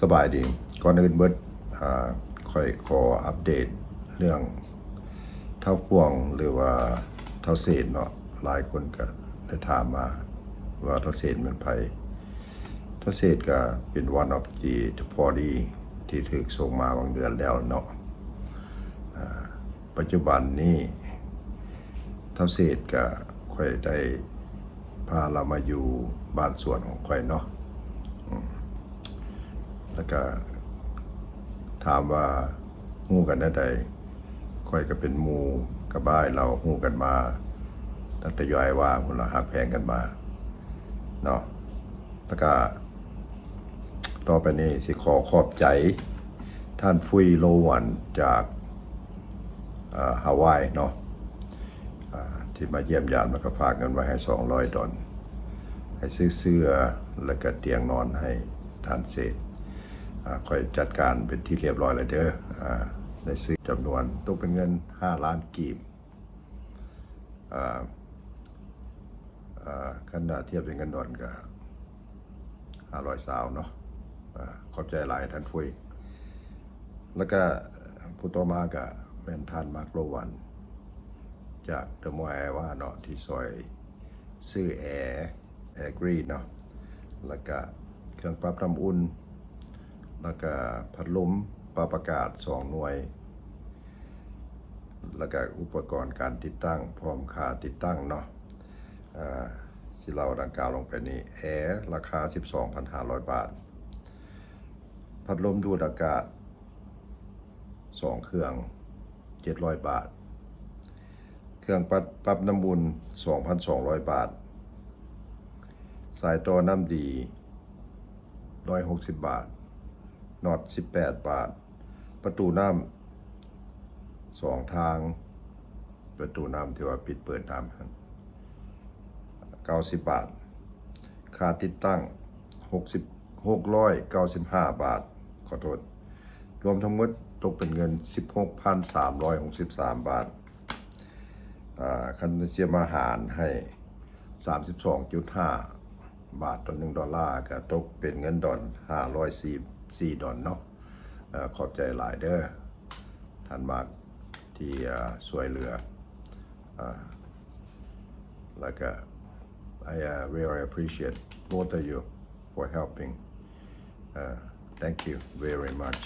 ສະບາຍດີ. ກ່ອນອື່ນເບິດ ອາ ຂ້ອຍຂໍອັບເດດເລື່ອງທ້າວກວາງ ຫຼືວ່າທ້າວເສດເນາະ. ຫຼາຍຄົນກໍໄດ້ຖາມມາວ່າທ້າວເສດແມ່ນໃຜ. ທ້າວເສດກໍເປັນ one of the party ທີ່ຖືກສົ່ງມາບາງເດືອນແລ້ວເນາະ. ອາ ປັດຈຸບັນນີ້ທ້າວເສດກະ ຂ້ອຍໄດ້ພາລາວມາຢູ່ບ້ານສວນຂອງຂ້ອຍເນາະ. ອືມ ແລ້ວກະຖາມວ່າຮູ້ກັນແນວໃດ? ຂ້ອຍກະເປັນໝູ່ກັບອ້າຍລາວ ຮູ້ກັນມາຕັ້ງແຕ່ຢູ່ໄອວາພຸ້ນລະ ຮັກແພງກັນມາເນາະ. ແລ້ວກະຕໍ່ໄປນີ້ຊິຂໍຂອບໃຈທ່ານຟຸຍໂລວັນຈາກ ອາ ຮາວາຍເນາະ ອາ ທີ່ມາຢ້ຽມຢາມ ແລ້ວກໍຝາກເງິນໄວ້ໃຫ້ສອງຮ້ອຍດອນ ໃຫ້ຊື້ເສື້ອ ແລ້ວກໍຕຽງນອນໃຫ້ທ່ານເສດ. ອາ ຂ້ອຍຈັດການເປັນທີ່ລຽບຮ້ອຍແລ້ວເດີ. ອາ ໄດ້ຊື້ຈຳນວນຕົກເປັນເງິນຫ້າລ້ານກີບ. ອາ ອາ ຄັນວ່າທຽບເປັນເງິນດອນກໍຫ້າຮ້ອຍຊາວເນາະ. ອາ ຂອບໃຈຫຼາຍທ່ານຟຸຍ. ແລ້ວກະຜູ້ຕໍ່ມາກະແມ່ນທ່ານມາກໂລວັນ ຈາກເດີມອລໄອວາເນາະ ທີ່ຊ່ອຍຊື້ແອ ແອກຣີເນາະ ແລ້ວກະເຄື່ອງປັບນ້ຳອຸ່ນ ແລ້ວກະພັດລົມປັບອາກາດສອງໜ່ວຍ ແລ້ວກະອຸປະກອນການຕິດຕັ້ງ ພ້ອມຄ່າຕິດຕັ້ງເນາະ. ອາ ຊິເລົ່າດັ່ງກ່າວລົງໄປນີ້ ແອລາຄາສິບສອງພັນຫ້າຮ້ອຍບາດ, ພັດລົມດູດອາກາດສອງເຄື່ອງເຈັດຮ້ອຍບາດ, ເຄື່ອງປັບ ປັບນ້ຳອຸ່ນສອງພັນສອງຮ້ອຍບາດ, ສາຍຕໍ່ນ້ຳດີຮ້ອຍຫົກສິບບາດ, ນັອດສິບແປດບາດ, ປະຕູນ້ຳສອງທາງ, ປະຕູນ້ຳທີ່ວ່າປິດເປີດນ້ຳຫັ້ນເກົ້າສິບບາດ, ຄ່າຕິດຕັ້ງຫົກສິບ ຫົກຮ້ອຍເກົ້າສິບຫ້າບາດ, ຂໍໂທດ, ລວມທັງໝົດຕົກເປັນເງິນສິບຫົກພັນສາມຮ້ອຍຫົກສິບສາມບາດ. ອາ ຄັນຈະມາຫານໃຫ້ສາມສິບສອງຈຸດຫ້າບາດຕໍ່ໜຶ່ງດອນລາ ກໍຕົກເປັນເງິນດອນຫ້າຮ້ອຍສີ່ ສີ່ດອນເນາະ. ເອີ ຂອບໃຈຫຼາຍເດີທ່ານມາກ ທີ່ ເອີ ຊ່ວຍເຫຼືອ ເອີ ແລ້ວກະ I, uh, really appreciate both of you for helping. Uh, thank you very much.